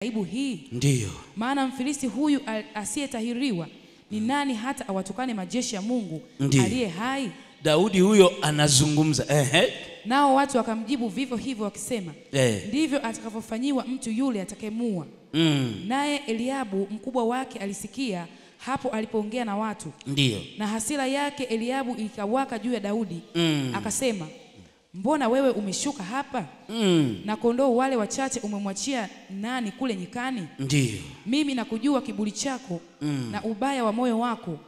Aibu hii. Ndiyo. Maana Mfilisti huyu asiyetahiriwa ni nani hata awatukane majeshi ya Mungu aliye hai? Daudi huyo anazungumza. Ehe. Nao watu wakamjibu vivyo hivyo wakisema, ndivyo atakavyofanyiwa mtu yule atakayemua. Naye Eliabu mkubwa wake alisikia hapo alipoongea na watu. Ndiyo. Na hasira yake Eliabu ikawaka juu ya Daudi. Akasema, mbona wewe umeshuka hapa? Na kondoo wale wachache umemwachia nani kule nyikani? Ndiyo. Mimi nakujua kiburi chako na ubaya wa moyo wako,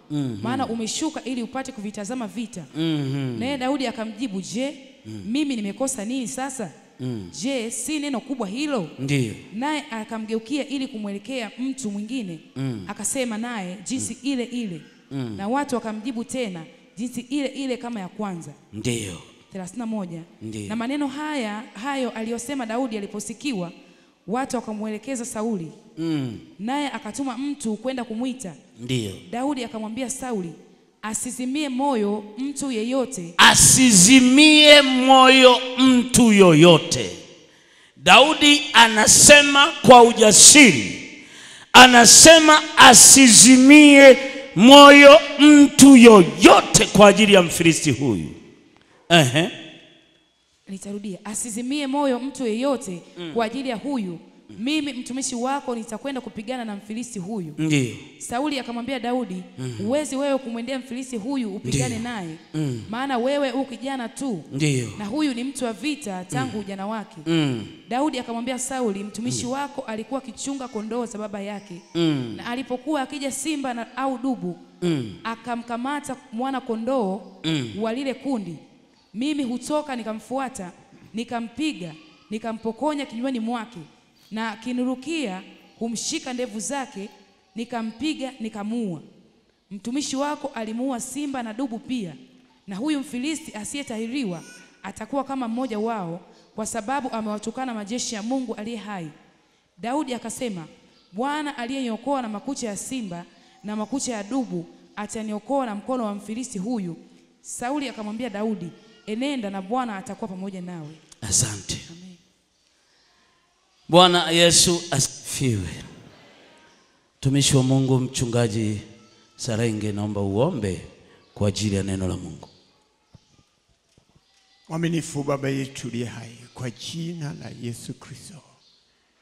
maana umeshuka ili upate kuvitazama vita. Naye Daudi akamjibu, je, mimi nimekosa nini sasa? Je, si neno kubwa hilo? Ndiyo. Naye akamgeukia ili kumwelekea mtu mwingine. Akasema naye jinsi ile ile. Na watu wakamjibu tena jinsi ile ile kama ya kwanza. Ndiyo. 31. Ndiyo. Na maneno hayo aliyosema Daudi aliposikiwa, watu wakamwelekeza Sauli. Naye akatuma mtu kwenda kumwita. Ndiyo. Daudi akamwambia Sauli, asizimie moyo mtu yeyote. Asizimie moyo mtu yoyote. Daudi anasema kwa ujasiri. Anasema asizimie moyo mtu yoyote kwa ajili ya Mfilisti huyu. Nitarudia, asizimie moyo mtu yeyote kwa ajili ya huyu. Mimi mtumishi wako nitakwenda kupigana na Mfilisti huyu. Ndiyo. Sauli akamwambia Daudi, uwezi wewe kumwendea Mfilisti huyu upigane naye, maana wewe u kijana tu. Ndiyo. Na huyu ni mtu wa vita tangu ujana wake. Daudi akamwambia Sauli, mtumishi wako alikuwa akichunga kondoo za baba yake. Na alipokuwa akija simba na au dubu, akamkamata mwana kondoo wa lile kundi. Mimi hutoka nikamfuata, nikampiga, nikampokonya kinywani mwake, na kinurukia humshika ndevu zake, nikampiga, nikamuua. Mtumishi wako alimuua simba na dubu pia, na huyu Mfilisti asiyetahiriwa atakuwa kama mmoja wao, kwa sababu amewatukana majeshi ya Mungu aliye hai. Daudi akasema, Bwana aliyeniokoa na makucha ya simba na makucha ya dubu ataniokoa na mkono wa Mfilisti huyu. Sauli akamwambia Daudi, enenda na Bwana atakuwa pamoja nawe. Asante. Amen. Bwana Yesu asifiwe. Mtumishi wa Mungu Mchungaji Sarenge, naomba uombe kwa ajili ya neno la Mungu. Mwaminifu Baba yetu uliye hai, kwa jina la Yesu Kristo,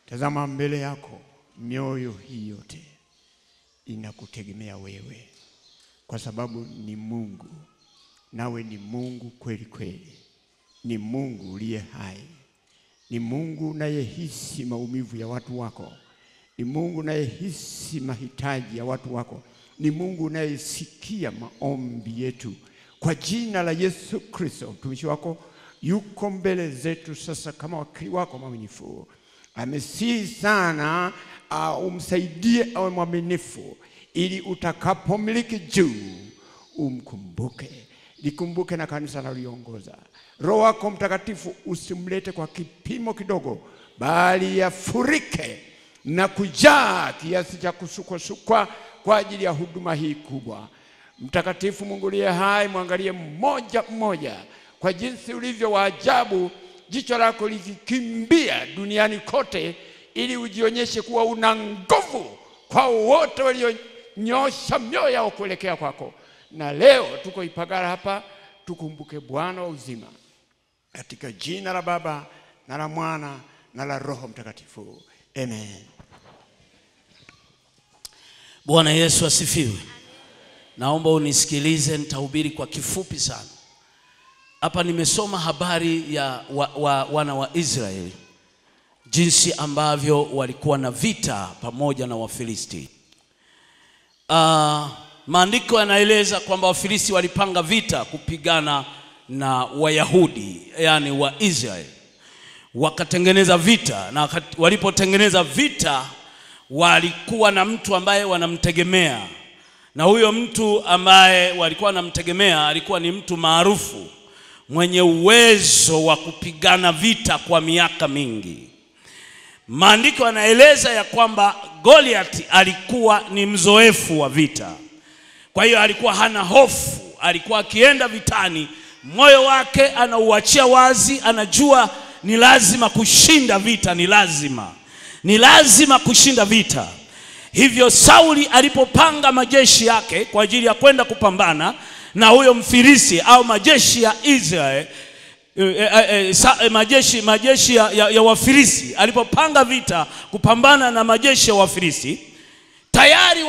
tazama mbele yako mioyo hii yote inakutegemea wewe, kwa sababu ni Mungu, nawe ni Mungu kweli kweli, ni Mungu uliye hai, ni Mungu unayehisi maumivu ya watu wako, ni Mungu unayehisi mahitaji ya watu wako, ni Mungu unayesikia maombi yetu. Kwa jina la Yesu Kristo, mtumishi wako yuko mbele zetu sasa kama wakili wako mwaminifu. Amesihi sana umsaidie awe mwaminifu, ili utakapomiliki juu umkumbuke. Likumbuke na kanisa analiongoza. Roho wako Mtakatifu usimlete kwa kipimo kidogo, bali yafurike na kujaa kiasi cha kusukwasukwa kwa ajili ya huduma hii kubwa. Mtakatifu Mungu uliye hai, mwangalie mmoja mmoja kwa jinsi ulivyo wa ajabu, jicho lako likikimbia duniani kote, ili ujionyeshe kuwa una nguvu kwa wote walionyosha mioyo yao kuelekea kwako. Na leo tuko Ipagala hapa, tukumbuke Bwana wa uzima, katika jina la Baba na la Mwana na la Roho Mtakatifu. Amen. Bwana Yesu asifiwe. Naomba unisikilize, nitahubiri kwa kifupi sana. Hapa nimesoma habari ya wana wa Israeli, jinsi ambavyo walikuwa na vita pamoja na Wafilisti. Maandiko yanaeleza kwamba Wafilisti walipanga vita kupigana na Wayahudi, yani wa Israeli. Wakatengeneza vita, na walipotengeneza vita walikuwa na mtu ambaye wanamtegemea. Na huyo mtu ambaye walikuwa wanamtegemea alikuwa ni mtu maarufu, mwenye uwezo wa kupigana vita kwa miaka mingi. Maandiko yanaeleza ya kwamba Goliath alikuwa ni mzoefu wa vita. Kwa hiyo alikuwa hana hofu, alikuwa akienda vitani, moyo wake anauachia wazi, anajua ni lazima kushinda vita, ni lazima. Ni lazima kushinda vita. Hivyo Sauli alipopanga majeshi yake kwa ajili ya kwenda kupambana na huyo Mfilisti au majeshi ya Israeli, majeshi ya Wafilisti, alipopanga vita kupambana na majeshi ya Wafilisti, tayari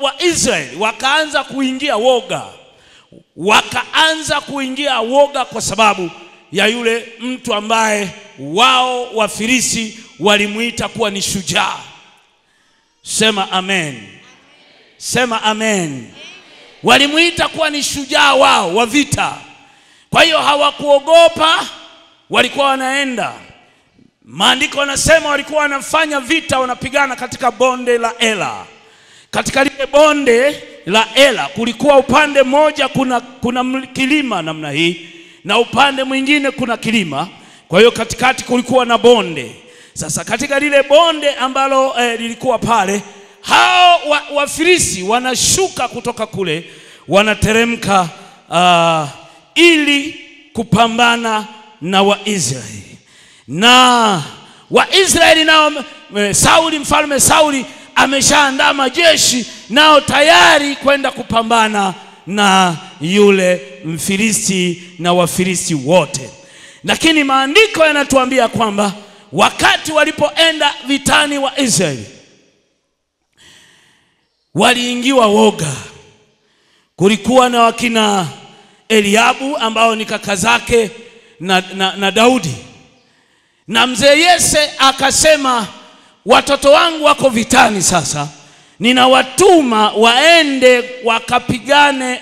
wa Israeli wakaanza kuingia woga. Wakaanza kuingia woga kwa sababu ya yule mtu ambaye wao Wafilisti walimuita kuwa ni shujaa. Sema amen. Sema amen. Walimuita kuwa ni shujaa wao wa vita. Kwa hiyo hawakuogopa, walikuwa wanaenda. Maandiko yanasema walikuwa wanafanya vita, wanapigana katika bonde la Ela. Katika lile bonde la Ela kulikuwa upande mmoja kuna kilima namna hii, na upande mwingine kuna kilima. Kwa hiyo katikati kulikuwa na bonde. Sasa katika lile bonde ambalo lilikuwa pale, hao Wafilisti wanashuka kutoka kule, wanateremka ili kupambana na Waisraeli. Na Waisraeli nao, Sauli, mfalme Sauli ameshaandaa majeshi nao tayari kwenda kupambana na yule Mfilisti na Wafilisti wote. Lakini maandiko yanatuambia kwamba wakati walipoenda vitani wa Israeli waliingiwa woga. Kulikuwa na wakina Eliabu ambao ni kaka zake na Daudi. Na mzee Yese akasema, watoto wangu wako vitani sasa, ninawatuma waende wakapigane,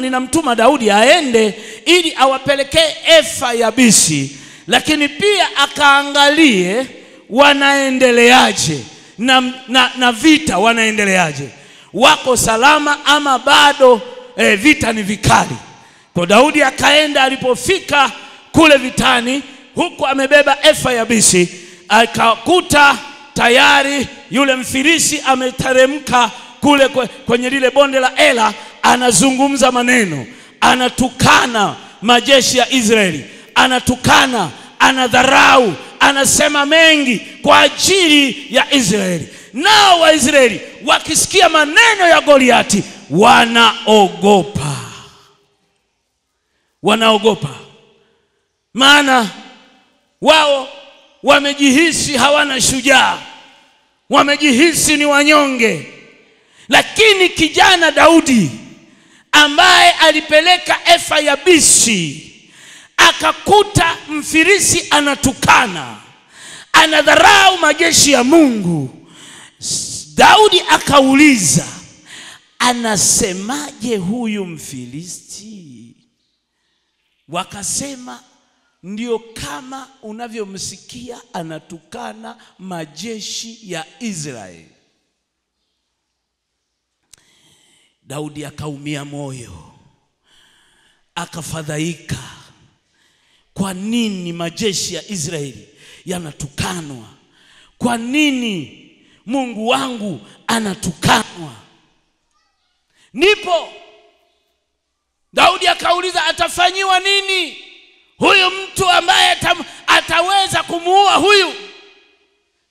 ninamtuma Daudi aende ili awapelekee efa ya bisi, lakini pia akaangalie wanaendeleaje na vita wanaendeleaje, wako salama ama bado vita ni vikali. Kwa Daudi akaenda, alipofika kule vitani huku amebeba efa ya bisi, akakuta tayari yule Mfilisti ameteremka kule kwenye lile bonde la Ela, anazungumza maneno, anatukana majeshi ya Israeli, anatukana, anadharau, anasema mengi kwa ajili ya Israeli. Nao Waisraeli wakisikia maneno ya Goliati wanaogopa. Wanaogopa. Maana wao wamejihisi hawana shujaa, wamejihisi ni wanyonge. Lakini kijana Daudi ambaye alipeleka efa ya bisi, akakuta Mfilisti anatukana, anadharau majeshi ya Mungu. Daudi akauliza, anasemaje huyu Mfilisti? Wakasema, ndio kama unavyomsikia anatukana majeshi ya Israeli. Daudi akaumia moyo, akafadhaika. Kwa nini majeshi ya Israeli yanatukanwa? Kwa nini Mungu wangu anatukanwa? Ndipo Daudi akauliza, atafanyiwa nini huyu mtu ambaye ataweza kumuua huyu?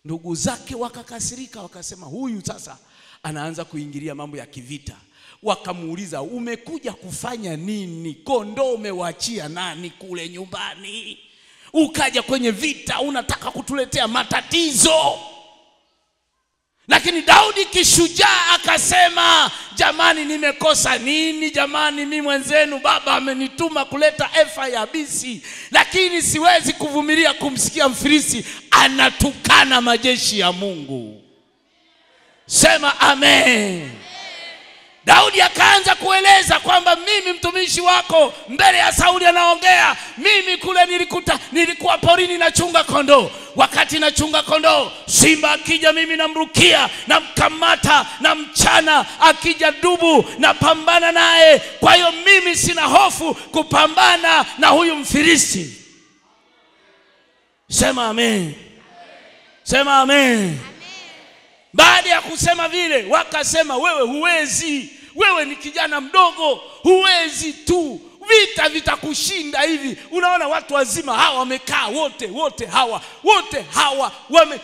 Ndugu zake wakakasirika, wakasema huyu sasa anaanza kuingilia mambo ya kivita. Wakamuuliza, umekuja kufanya nini? Kondoo umewaachia nani kule nyumbani? Ukaja kwenye vita unataka kutuletea matatizo. Lakini Daudi kishujaa akasema, jamani nimekosa nini? Jamani mimi mwenzenu baba amenituma kuleta efa ya bisi, lakini siwezi kuvumilia kumsikia Mfilisti anatukana majeshi ya Mungu. Sema amen. Daudi akaanza kueleza kwamba mimi mtumishi wako mbele ya Sauli anaongea, mimi kule nilikuwa porini nachunga kondoo. Wakati nachunga kondoo, simba akija mimi namrukia, namkamata, namchana, akija dubu napambana naye. Kwa hiyo mimi sina hofu kupambana na huyu Mfilisti. Sema amen. Sema amen. Baada ya kusema vile, wakasema wewe huwezi. Wewe ni kijana mdogo, huwezi tu. Vita vitakushinda hivi. Unaona watu wazima hawa wamekaa wote, wote hawa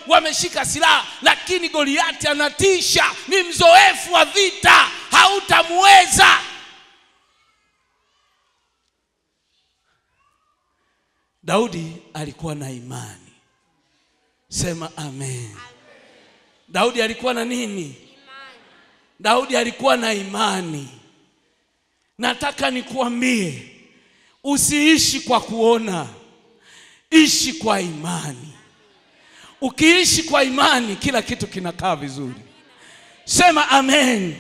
wameshika silaha, lakini Goliati anatisha, ni mzoefu wa vita, hautamweza. Daudi alikuwa na imani. Sema amen. Daudi alikuwa na nini? Imani. Daudi alikuwa na imani. Nataka nikuambie, usiishi kwa kuona, ishi kwa imani. Ukiishi kwa imani, kila kitu kinakaa vizuri. Sema amen. Amen.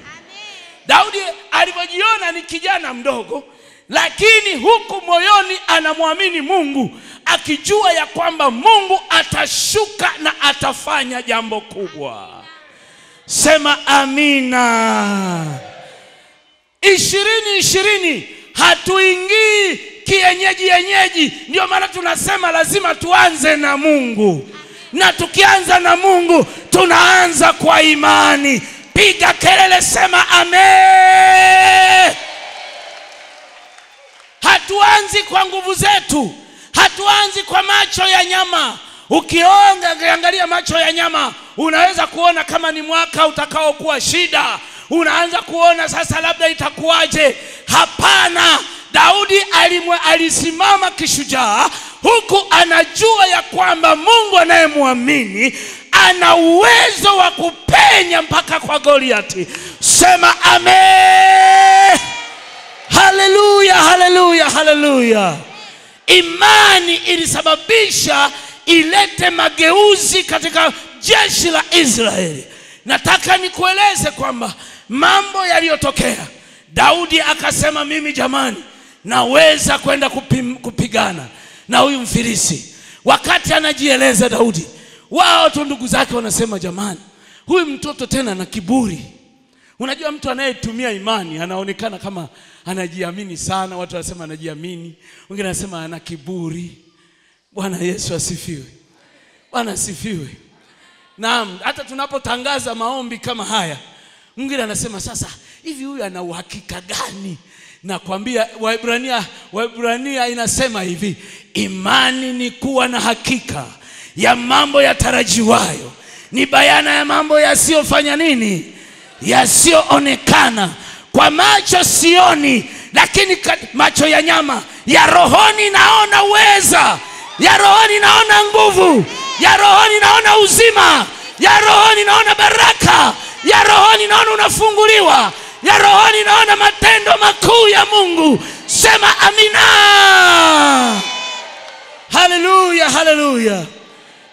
Daudi alipojiona ni kijana mdogo, lakini huku moyoni anamwamini Mungu, akijua ya kwamba Mungu atashuka na atafanya jambo kubwa. Sema amina. 2020 hatuingii kienyeji yenyeji. Ndio maana tunasema lazima tuanze na Mungu. Na tukianza na Mungu tunaanza kwa imani. Piga kelele, sema amen. Hatuanzi kwa nguvu zetu, hatuanzi kwa macho ya nyama. Ukiangalia macho ya nyama unaweza kuona kama ni mwaka utakaokuwa shida. Unaanza kuona sasa labda itakuwaje. Hapana, Daudi alisimama kishujaa, huku anajua ya kwamba Mungu anayemwamini ana uwezo wa kupenya mpaka kwa Goliati. Sema amen. Haleluya, haleluya, haleluya. Imani ilisababisha ilete mageuzi katika jeshi la Israeli. Nataka nikueleze kwamba mambo yaliyotokea, Daudi akasema mimi jamani naweza kwenda kupigana na huyu Mfilisi. Wakati anajieleza Daudi, wao tu ndugu zake wanasema jamani, huyu mtoto tena na kiburi. Unajua mtu anayetumia imani anaonekana kama anajiamini sana. Watu wanasema anajiamini, wengine wanasema ana kiburi. Bwana Yesu asifiwe. Bwana asifiwe. Naam, hata tunapotangaza maombi kama haya, mwingine anasema sasa hivi huyu ana uhakika gani? Nakwambia Waebrania inasema hivi, imani ni kuwa na hakika ya mambo yatarajiwayo, ni bayana ya mambo yasiyofanya nini? Yasiyoonekana. Kwa macho sioni, lakini macho ya nyama, ya rohoni naona uweza, ya rohoni naona nguvu, ya rohoni naona uzima, ya rohoni naona baraka, ya rohoni naona unafunguliwa, ya rohoni naona matendo makuu ya Mungu. Sema amina. Haleluya, haleluya.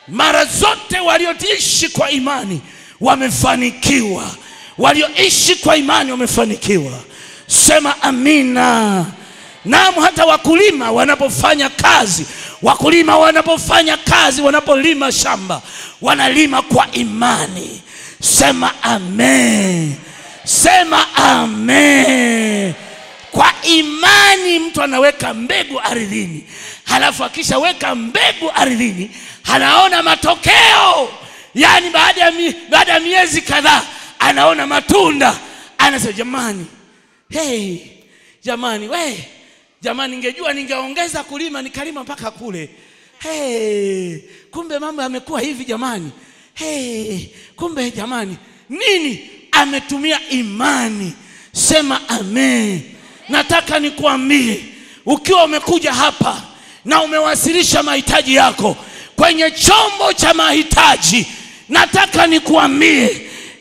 Mara zote walioishi kwa imani wamefanikiwa. Walioishi kwa imani wamefanikiwa. Sema amina. Naam, hata wakulima wanapofanya kazi, wakulima wanapofanya kazi, wanapolima shamba, wanalima kwa imani. Sema amen. Sema amen. Kwa imani mtu anaweka mbegu ardhini, halafu akishaweka mbegu ardhini anaona matokeo. Yaani baada ya miezi kadhaa anaona matunda. Anasema jamani, hey, jamani, we, jamani, ningejua ningeongeza kulima nikalima mpaka kule. Hey, kumbe mambo yamekuwa hivi jamani. Hey, kumbe jamani. Nini? Ametumia imani. Sema amen. Nataka nikuambie, ukiwa umekuja hapa na umewasilisha mahitaji yako kwenye chombo cha mahitaji, nataka nikuambie,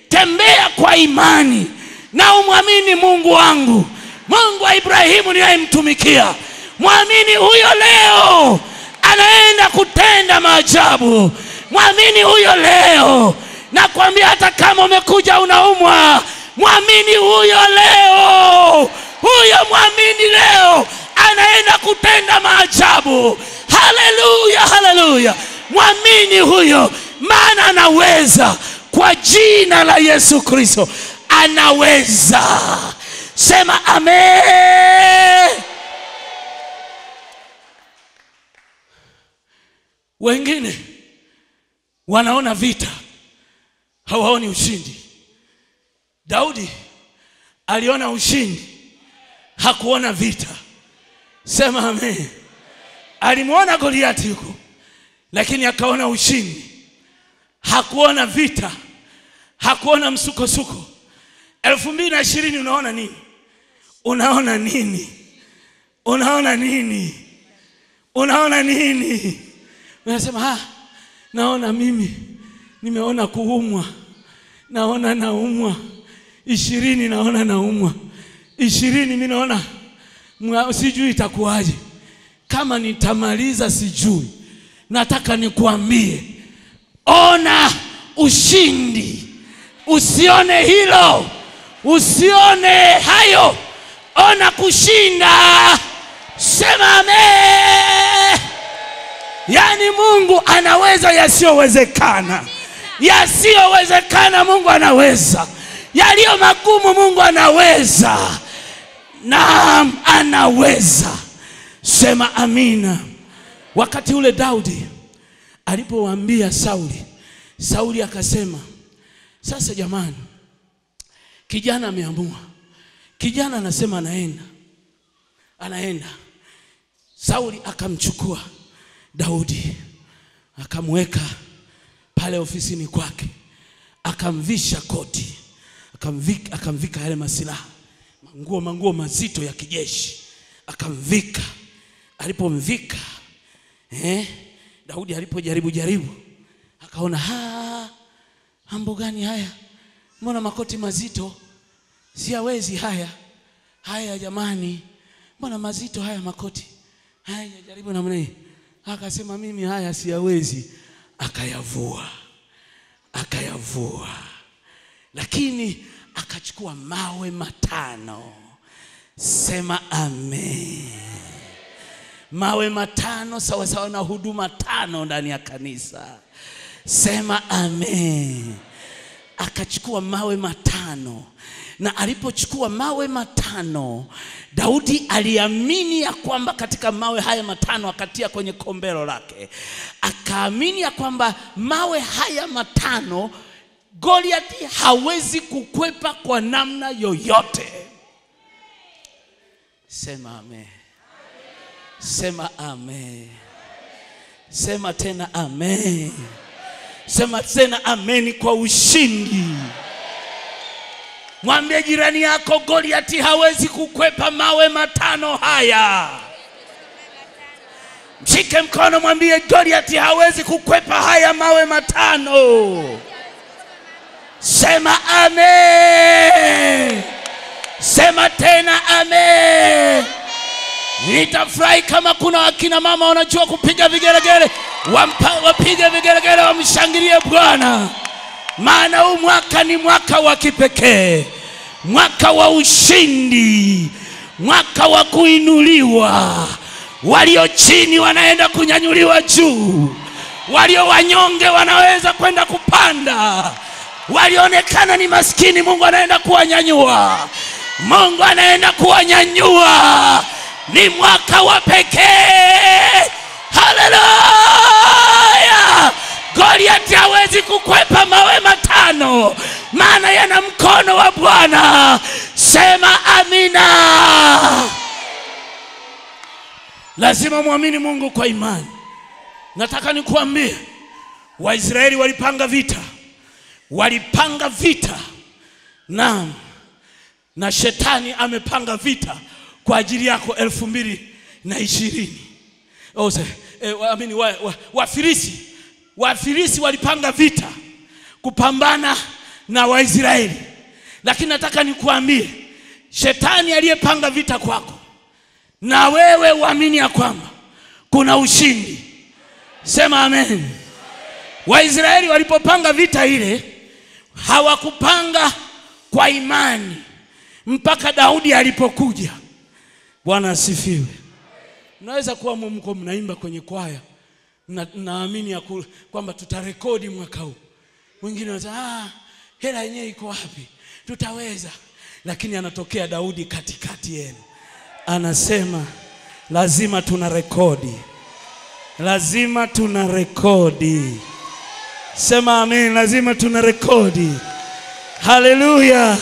tembea kwa imani na umwamini Mungu wangu, Mungu wa Ibrahimu ninayemtumikia. Mwamini huyo leo anaenda kutenda maajabu. Mwamini huyo leo. Nakwambia hata kama umekuja unaumwa, mwamini huyo leo. Huyo mwamini leo anaenda kutenda maajabu. Haleluya, haleluya. Mwamini huyo, maana anaweza. Kwa jina la Yesu Kristo anaweza. Sema amen. Wengine wanaona vita, hawaoni ushindi. Daudi aliona ushindi, hakuona vita. Sema amen. Alimuona Goliati yuko, lakini akaona ushindi. Hakuona vita, hakuona msukosuko. 2020 unaona nini? Unaona nini? Unaona nini? Unaona nini? Unasema naona mimi nimeona kuumwa. Naona naumwa. 20 naona naumwa. 20 mimi naona sijui itakuwaje. Kama nitamaliza sijui. Nataka nikuambie, ona ushindi. Usione hilo, usione hayo, ona kushinda. Sema amen. Yaani Mungu anaweza yasiyowezekana. Yasiyowezekana Mungu anaweza. Yaliyo magumu Mungu anaweza. Naam, anaweza. Sema amina. Wakati ule Daudi alipowaambia Sauli, Sauli akasema, sasa jamani, kijana ameamua. Kijana anasema anaenda. Anaenda. Sauli akamchukua Daudi, akamweka pale ofisini kwake, akamvisha koti, akamvika yale masilaha, manguo mazito ya kijeshi, akamvika. Alipomvika, Daudi alipojaribu jaribu, akaona mambo gani haya? Mbona makoti mazito? Siawezi haya. Haya jamani, mbona mazito haya makoti? Haya jaribu namna hii. Akasema mimi haya siyawezi. Akayavua. Akayavua. Lakini akachukua mawe 5. Sema amen. Mawe 5 sawa sawa na huduma 5 ndani ya kanisa. Sema amen. Akachukua mawe 5. Na alipochukua mawe 5, Daudi aliamini ya kwamba katika mawe haya 5 akatia kwenye kombero lake. Akaamini ya kwamba mawe haya 5 Goliathi hawezi kukwepa kwa namna yoyote. Sema amen. Sema amen. Sema tena amen. Sema tena amen kwa ushindi. Mwambie jirani yako, Goliathi hawezi kukwepa mawe 5 haya. Mshike mkono mwambie, Goliathi hawezi kukwepa haya mawe 5. Sema amen. Sema tena amen. Nitafurahi kama kuna akina mama wanajua kupiga vigelegele, wapige vigelegele, wamshangilie Bwana. Maana huu mwaka ni mwaka wa kipekee, mwaka wa ushindi, mwaka wa kuinuliwa. Walio chini wanaenda kunyanyuliwa juu, walio wanyonge wanaweza kwenda kupanda, walionekana ni maskini Mungu anaenda kuwanyanyua. Mungu anaenda kuwanyanyua. Ni mwaka wa pekee. Haleluya! Goliathi hawezi kukwepa mawe 5, maana yana mkono wa Bwana. Sema amina. Lazima muamini Mungu kwa imani. Nataka nikuambie, Waisraeli walipanga vita. Walipanga vita. Naam. Na shetani amepanga vita kwa ajili yako 2020. Wafilisi walipanga vita kupambana na Waisraeli. Lakini nataka nikuambie, shetani aliyepanga vita kwako, na wewe uamini ya kwamba kuna ushindi. Sema amen. Waisraeli walipopanga vita ile, hawakupanga kwa imani mpaka Daudi alipokuja. Bwana asifiwe. Mnaweza kuwa mko mnaimba kwenye kwaya, naamini ya kwamba tutarekodi mwaka huu. Wengine wanasema hela yenyewe iko wapi? Tutaweza. Lakini anatokea Daudi katikati yenu, anasema lazima tuna rekodi. Lazima tuna rekodi. Sema amen, lazima tuna rekodi. Haleluya.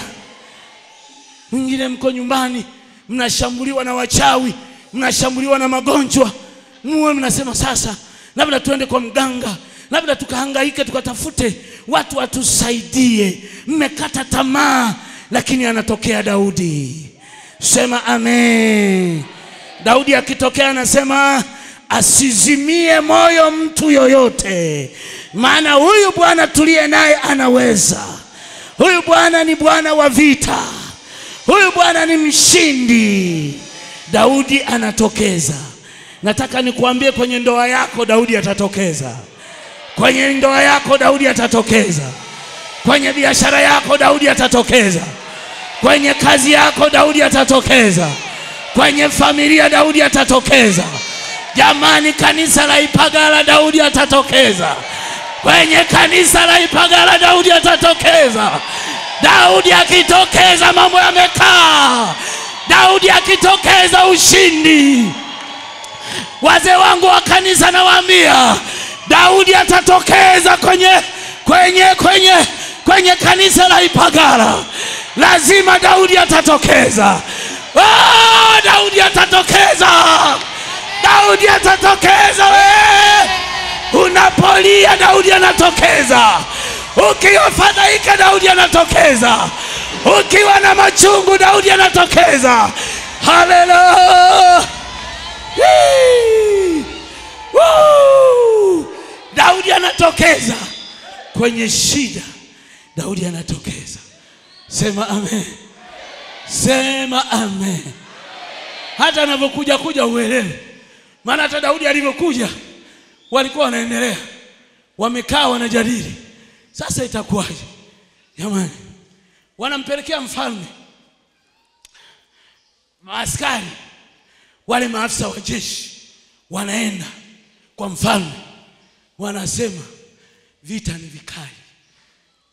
Mwingine mko nyumbani mnashambuliwa na wachawi, mnashambuliwa na magonjwa, mwe mnasema sasa labda tuende kwa mganga, labda tukahangaike tukatafute watu watusaidie. Mmekata tamaa, lakini anatokea Daudi. Sema amen. Daudi akitokea anasema asizimie moyo mtu yoyote, maana huyu Bwana tuliye naye anaweza. Huyu Bwana ni Bwana wa vita, huyu Bwana ni mshindi. Daudi anatokeza. Nataka nikuambie, kwenye ndoa yako Daudi atatokeza. Kwenye ndoa yako Daudi atatokeza. Kwenye biashara yako Daudi atatokeza. Kwenye kazi yako Daudi atatokeza. Kwenye familia Daudi atatokeza. Jamani, kanisa la Ipagala Daudi atatokeza. Kwenye kanisa la Ipagala Daudi atatokeza. Daudi akitokeza mambo yamekaa. Daudi akitokeza ushindi. Wazee wangu wa kanisa nawaambia, Daudi atatokeza kwenye kanisa la Ipagala. Lazima Daudi atatokeza. Oh, Daudi atatokeza. Daudi atatokeza. Unapolia Daudi anatokeza. Ukiwa Daudi anatokeza. Ukiwa na machungu Daudi anatokeza. Haleluya. Daudi anatokeza kwenye shida. Daudi anatokeza. Sema amen. Sema amen. Hata anapokuja kuja uelewe. Maana hata Daudi alipokuja walikuwa wanaendelea, wamekaa wanajadili, sasa itakuwaje? Jamani, wanampelekea mfalme maaskari wale, maafisa wa jeshi wanaenda kwa mfalme, wanasema vita ni vikali,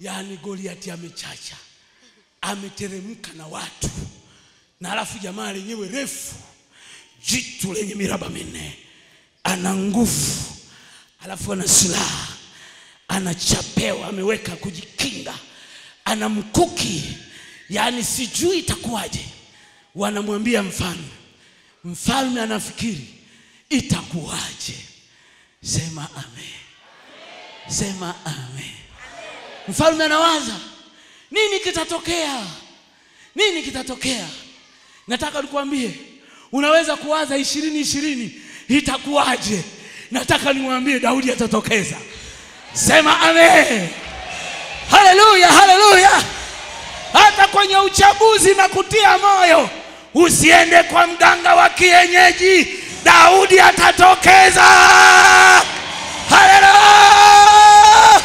yaani Goliathi amechacha, ameteremka na watu, na alafu jamaa lenyewe refu, jitu lenye miraba minne, ana nguvu, alafu ana silaha, anachapewa, ameweka kujikinga, ana mkuki, yaani sijui itakuwaje. Wanamwambia mfalme. Mfalme anafikiri itakuwaje. Sema amen. Sema amen. Mfalme anawaza nini kitatokea? Nini kitatokea? Nataka nikuambie, unaweza kuwaza 2020 itakuwaje. Nataka niwaambie Daudi atatokeza. Sema amen. Haleluya, haleluya. Hata kwenye uchaguzi na kutia moyo, usiende kwa mganga wa kienyeji. Daudi atatokeza. Haleluya.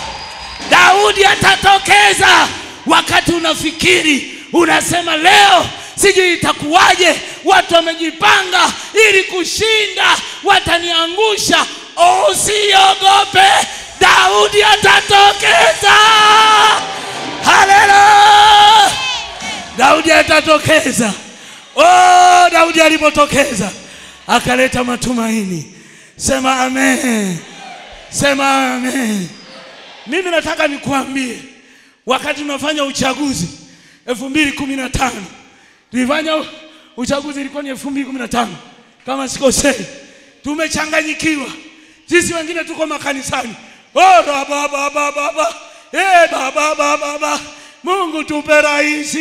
Daudi atatokeza. Wakati unafikiri, unasema leo sijui itakuwaje, watu wamejipanga ili kushinda, wataniangusha. Usiogope, Daudi atatokeza. Haleluya. Daudi atatokeza. Oh, Daudi alipotokeza akaleta matumaini. Sema amen. Sema amen. Mimi nataka nikuambie, wakati tunafanya uchaguzi 2015, tulifanya uchaguzi ilikuwa ni 2015 kama sikosei, tumechanganyikiwa sisi, wengine tuko makanisani. Oh, baba baba baba, eh baba baba baba, Mungu tupe rais,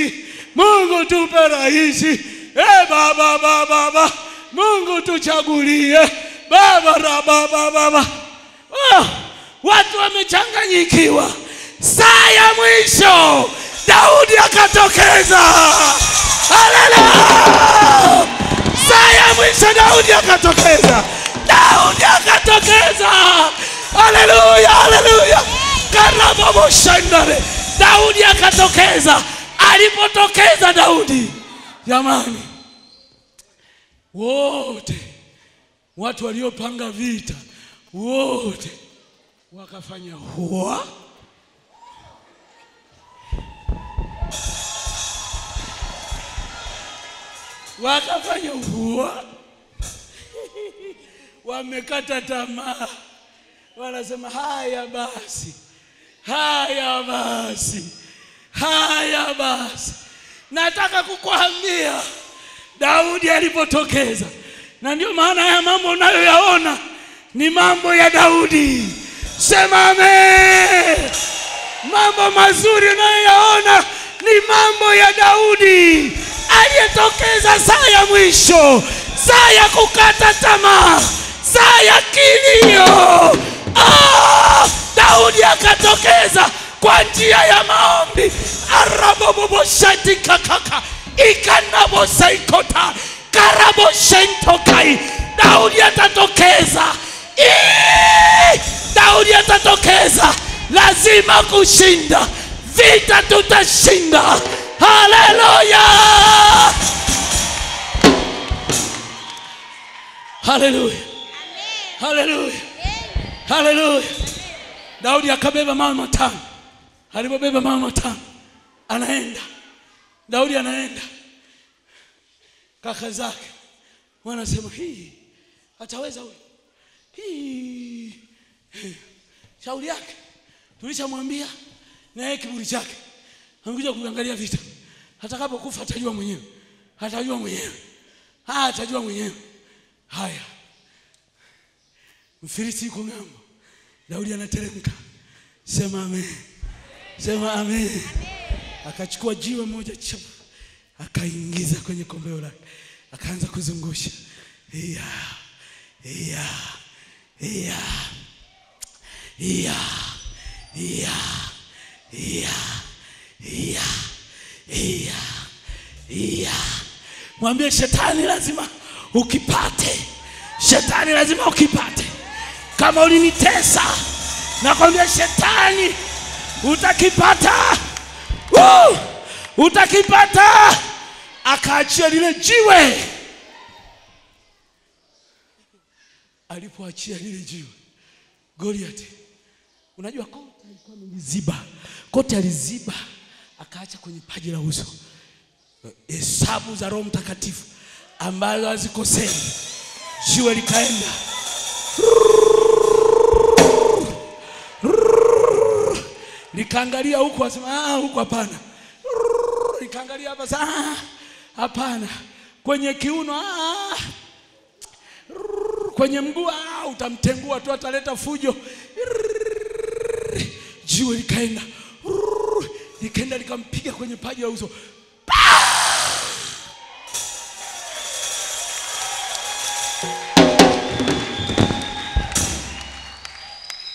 Mungu tupe rais, eh baba baba baba, Mungu tuchagulie baba baba baba. Oh, watu wamechanganyikiwa. Saa ya mwisho Daudi akatokeza. Haleluya. Saa ya mwisho Daudi akatokeza. Daudi akatokeza. Haleluya, haleluya. Karabobo shandare. Daudi akatokeza. Alipotokeza Daudi, jamani, wote watu waliopanga vita wote wakafanya huwa. Wakafanya huwa. Wamekata tamaa. Wanasema haya basi, haya basi, haya basi. Nataka kukuambia, Daudi alipotokeza Na ndio maana haya mambo unayoyaona ni mambo ya Daudi. Sema amen. Mambo mazuri unayoyaona ni mambo ya Daudi aliyetokeza saa ya mwisho, saa ya kukata tamaa, saa ya kilio. Daudi akatokeza kwa njia ya maombi. Araboboshati kakaka ikanabosaikota karaboshentokai. Daudi atatokeza. Daudi atatokeza. Lazima kushinda vita, tutashinda. Haleluya, haleluya, haleluya, haleluya. Daudi akabeba mawe matano. Alipobeba mawe matano, anaenda Daudi, anaenda. Kaka zake wanasema hii ataweza huyu, hii shauri yake tulishamwambia, na yeye kiburi chake amekuja kuangalia vita. Atakapokufa atajua mwenyewe, atajua mwenyewe, atajua mwenyewe. Haya, Mfilisti yuko ng'ambo, Daudi anateremka. Sema amen, sema amen. Akachukua jiwe moja chafu, akaingiza kwenye kombeo lake, akaanza kuzungusha. Iya, iya, iya, iya, iya, iya, iya, iya, iya. Mwambie shetani lazima ukipate. Shetani lazima ukipate. Kama ulinitesa, nakwambia shetani utakipata. Woo! Utakipata. Akaachia lile jiwe. Alipoachia lile jiwe, Goliath, unajua kote alikuwa ameliziba, kote aliziba, akaacha kwenye paji la uso. Hesabu za Roho Mtakatifu ambazo hazikosei. Jiwe likaenda, likaangalia huku, asema ah, huku hapana. Likaangalia hapa, ah, hapana. Kwenye kiuno, ah, kwenye mguu, ah, utamtengua tu, ataleta fujo. Jiwe likaenda, likaenda likampiga kwenye paji la uso.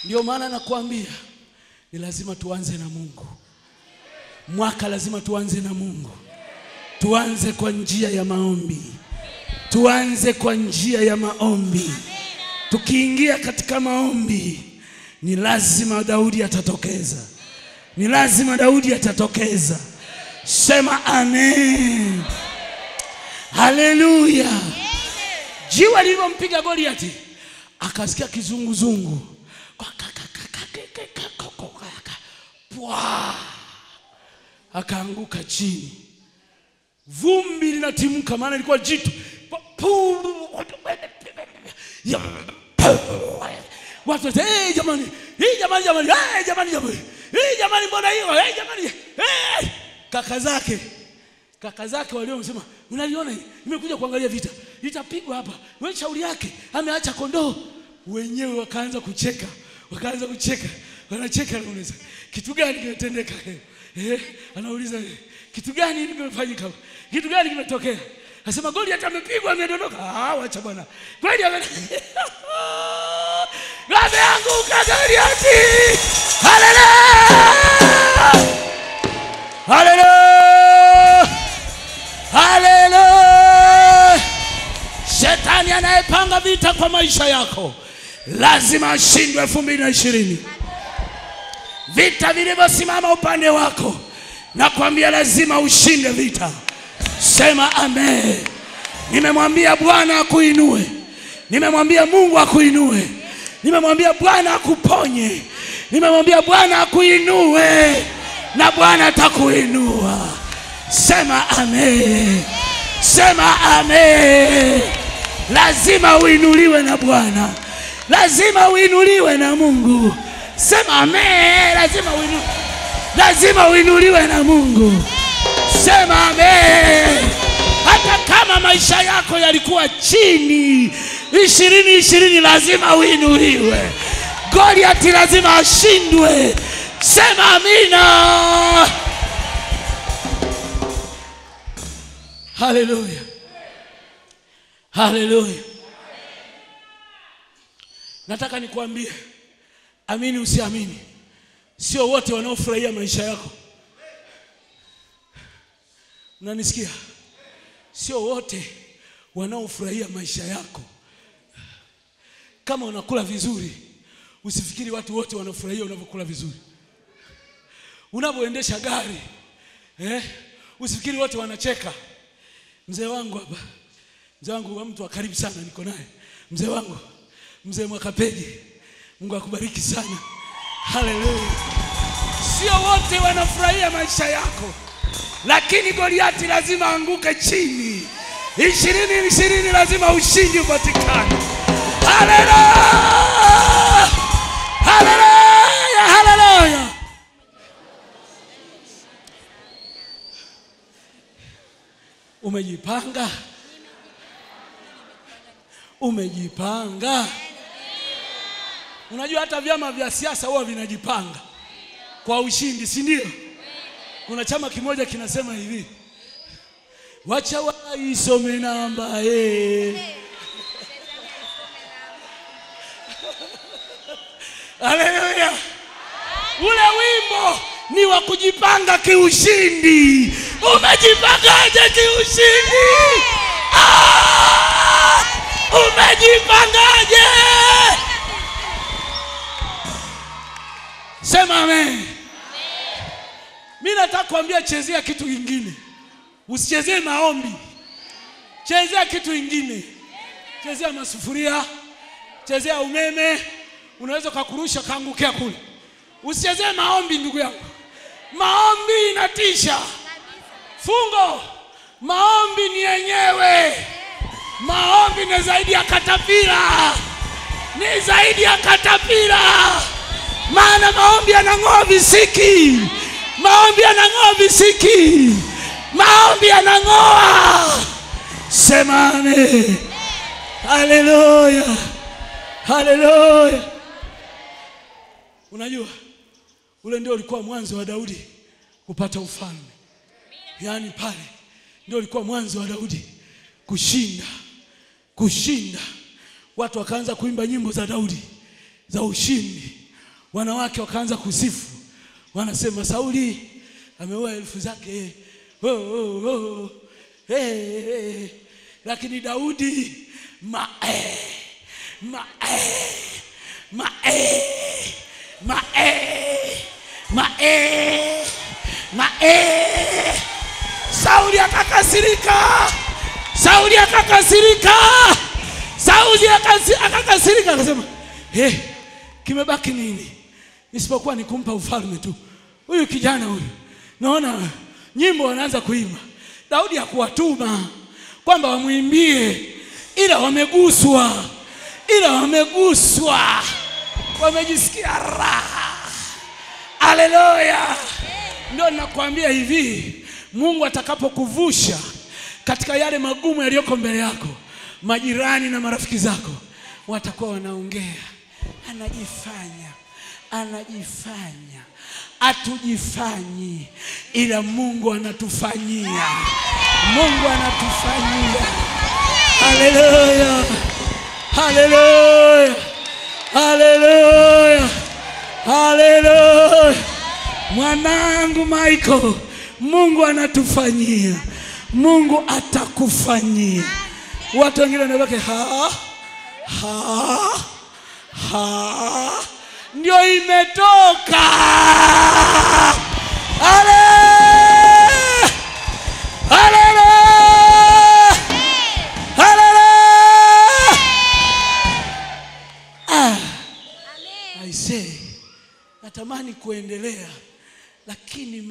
Ndio maana nakuambia ni lazima tuanze na Mungu. Mwaka lazima tuanze na Mungu. Tuanze kwa njia ya maombi. Tuanze kwa njia ya maombi. Tukiingia katika maombi, ni lazima Daudi atatokeza. Ni lazima Daudi atatokeza. Sema amen. Haleluya. Jiwe lililompiga Goliath, akasikia kizunguzungu. Akaanguka chini. Vumbi linatimka, maana ilikuwa jitu. Watu wote, hey jamani, hey jamani, jamani, hey jamani, jamani, hey jamani, mbona hiyo, hey jamani, hey. Kaka zake waliomsema, unaliona hii, nimekuja kuangalia vita, itapigwa hapa. Wewe shauri yake, ameacha kondoo. Wenyewe wakaanza kucheka, wakaanza kucheka, wanacheka, anauliza, kitu gani kimetendeka? Anauliza, kitu gani kimefanyika? Kitu gani kimetokea? Anasema Goliath amepigwa, amedondoka. Ah, wacha bwana. Kweli ameanguka Goliath. Haleluya! Haleluya! Haleluya! Shetani anayepanga vita kwa maisha yako lazima ashindwe 2020. Vita vilivyosimama upande wako, nakwambia lazima ushinde vita. Sema amen. Nimemwambia Bwana akuinue. Nimemwambia Mungu akuinue. Nimemwambia Bwana akuponye. Nimemwambia Bwana akuinue. Na Bwana atakuinua. Sema amen. Sema amen. Lazima uinuliwe na Bwana. Lazima uinuliwe na Mungu. Sema amen. Lazima uinuliwe. Lazima uinuliwe na Mungu. Sema amen. Hata Hata kama maisha yako yalikuwa chini, 2020 lazima uinuliwe. Goliathi lazima ashindwe. Sema amina. Haleluya. Haleluya. Nataka nikuambie, amini usiamini, sio wote wanaofurahia maisha yako. Unanisikia? Sio wote wanaofurahia maisha yako. Kama unakula vizuri, usifikiri watu wote wanafurahia unavyokula vizuri. Unavyoendesha gari, usifikiri wote wanacheka. Mzee wangu hapa, mzee wangu wa mtu wa karibu sana niko naye. Mzee wangu, mzee Mwakapegi, Mungu akubariki sana. Haleluya. Sio wote wanafurahia maisha yako, lakini Goliathi lazima anguke chini. 2020 lazima ushindi upatikane. Haleluya! Haleluya! Haleluya! Umejipanga? Umejipanga? Unajua hata vyama vya siasa huwa vinajipanga kwa ushindi, si ndio? Kuna chama kimoja kinasema hivi, wacha waisome namba Haleluya. Ule wimbo ni wa kujipanga kiushindi. Umejipangaje kiushindi? Umejipangaje? Sema amen. Mimi nataka kuambia, chezea kitu kingine. Usichezee maombi. Chezea kitu kingine. Chezea masufuria, chezea umeme, unaweza kukurusha kaangukia kule. Usichezee maombi ndugu yangu. Maombi inatisha. Fungo, maombi ni yenyewe. Maombi ni zaidi ya katapira. Ni zaidi ya katapira. Maana maombi yanang'oa visiki. Maombi yanang'oa visiki. Maombi yanang'oa. Sema amen. Haleluya. Haleluya. Unajua ule ndio ulikuwa mwanzo wa Daudi kupata ufalme. Yaani pale ndio ulikuwa mwanzo wa Daudi kushinda. Kushinda. Watu wakaanza kuimba nyimbo za Daudi za ushindi. Wanawake wakaanza kusifu. Wanasema Sauli ameua elfu zake. Oh, oh, oh. Hey, hey. Lakini Daudi mae mae mae mae mae mae. Sauli akakasirika. Sauli akakasirika. Sauli akakasirika akasema, "Eh, kimebaki nini? Isipokuwa ni kumpa ufalme tu. Huyu kijana huyu." Naona nyimbo wanaanza kuimba. Daudi hakuwatuma kwamba wamuimbie, ila wameguswa. Ila wameguswa. Wamejisikia raha. Haleluya. Ndio nakwambia hivi, Mungu atakapokuvusha katika yale magumu yaliyoko mbele yako, majirani na marafiki zako watakuwa wanaongea, anajifanya, anajifanya. Atujifanyi, ila Mungu anatufanyia. Mungu anatufanyia. Haleluya. Haleluya. Haleluya. Haleluya. Mwanangu Michael, Mungu anatufanyia. Mungu atakufanyia. Watu wengine wanabaki ha ha ha, ndio imetoka. Ale! Haleluya! Haleluya! Ah. I say, natamani kuendelea, lakini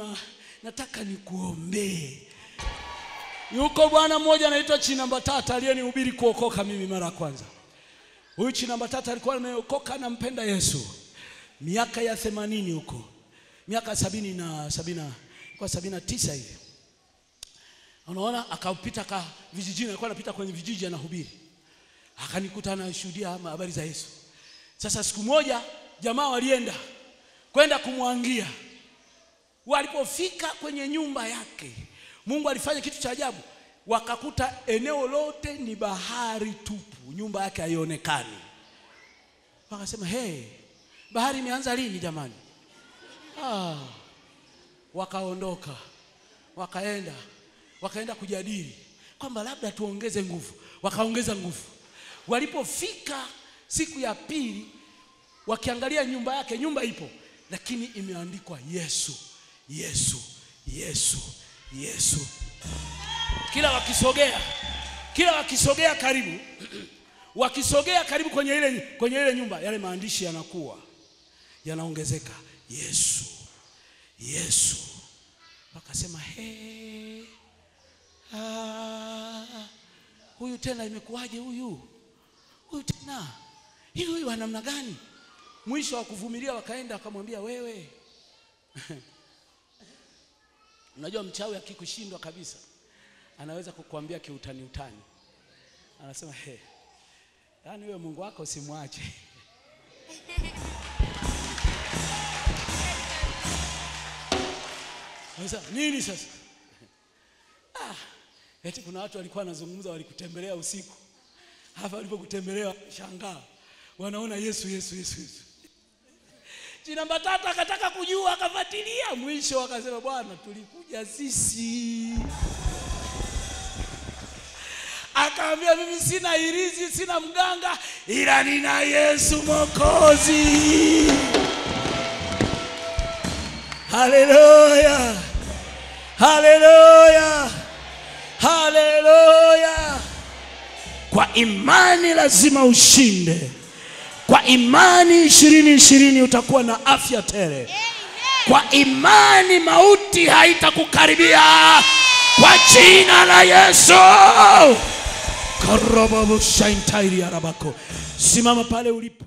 nataka nikuombee. Yuko bwana mmoja anaitwa Chinambatata aliyenihubiri kuokoka mimi mara kwanza. Huyu Chinambatata alikuwa ameokoka na mpenda Yesu. Miaka ya 80 huko. Miaka 79 hivi. Unaona, akapita ka vijijini, alikuwa anapita kwenye vijiji anahubiri. Akanikuta anashuhudia habari za Yesu. Sasa siku moja jamaa walienda kwenda kumwangia. Walipofika kwenye nyumba yake, Mungu alifanya kitu cha ajabu. Wakakuta eneo lote ni bahari tupu, nyumba yake haionekani. Wakasema, hey, bahari imeanza lini jamani? Wakaondoka, wakaenda kujadili kwamba labda tuongeze nguvu. Wakaongeza nguvu. Walipofika siku ya pili, wakiangalia nyumba yake, nyumba ipo, lakini imeandikwa Yesu, Yesu, Yesu, Yesu. Kila wakisogea karibu, wakisogea karibu kwenye ile nyumba, yale maandishi yanakuwa yanaongezeka, Yesu, Yesu. Wakasema, hey, huyu tena imekuwaje huyu? Huyu tena, hivi huyu ana namna gani? Mwisho wa kuvumilia wakaenda wakamwambia, wewe. Unajua mchawi akikushindwa kabisa anaweza kukuambia kiutani utani. Anasema, hey, yaani wewe Mungu wako usimwache. Sasa nini sasa? Eti kuna watu walikuwa wanazungumza, walikutembelea usiku. Hapa walipokutembelea shangaa, wanaona Yesu, Yesu, Yesu, Yesu. Jina Mbatata akataka kujua, akafuatilia, mwisho akasema, bwana tulikuja sisi. Akaambia, mimi sina hirizi, sina mganga, ila nina Yesu Mwokozi. Haleluya. Haleluya. Haleluya. Kwa imani lazima ushinde. Kwa imani 2020 utakuwa na afya tele. Kwa imani mauti haitakukaribia. Kwa jina la Yesu. Karababu shaintairi arabako. Simama pale ulipo.